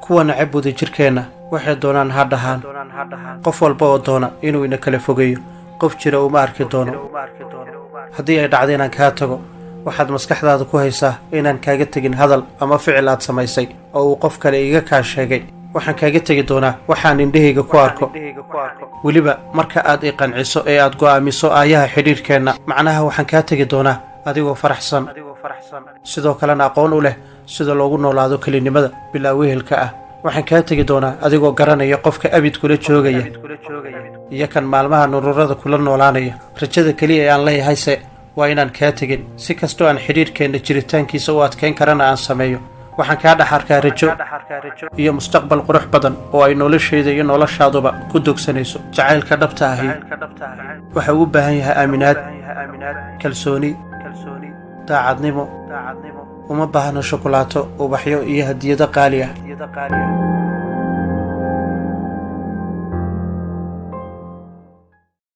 Kuwa nacab wadajirkeenna waxay doonaan ha dhahaan. Qof walba oo doona inuu ina kala fogeeyo, qof jira uma arki doono. Haddii ay dhacdo inaan kaa tago, waxaad maskaxdaada ku haysaa inaan kaaga tegin hadal ama ficil aad samaysay oo uu qof kale iga kaa sheegay. Waxaan kaaga tegi doonaa waxaan indhahayga ku arko, weliba marka aad i qanciso ee aad go'aamiso aayaha xidhiidhkeenna. Macnaha, waxaan kaa tegi doonaa adigoo faraxsan, sidoo kalena aqoon u leh sida loogu noolaado kelinimada bilaa wehelka ah. Waxaan kaa tegi doonaa adigoo garanaya qofka abid kula joogaya iyo kan maalmaha nururada kula noolaanaya. Rajada keliya ee aan leeyahayse waa inaan kaa tegin. Si kastoo aan xidhiidhkeenna jiritaankiisa u adkayn karana aan sameeyo. Waxaan kaa dhex arkaa rajo iyo mustaqbal qurux badan oo ay noloshayda iyo noloshaaduba ku dogsanayso. Jacaylka dhabta ahi waxa uu u baahan yahay aaminaad, kalsooni, daacadnimo. Uma baahno shukulaato, ubaxyo iyo hadiyado qaali ah.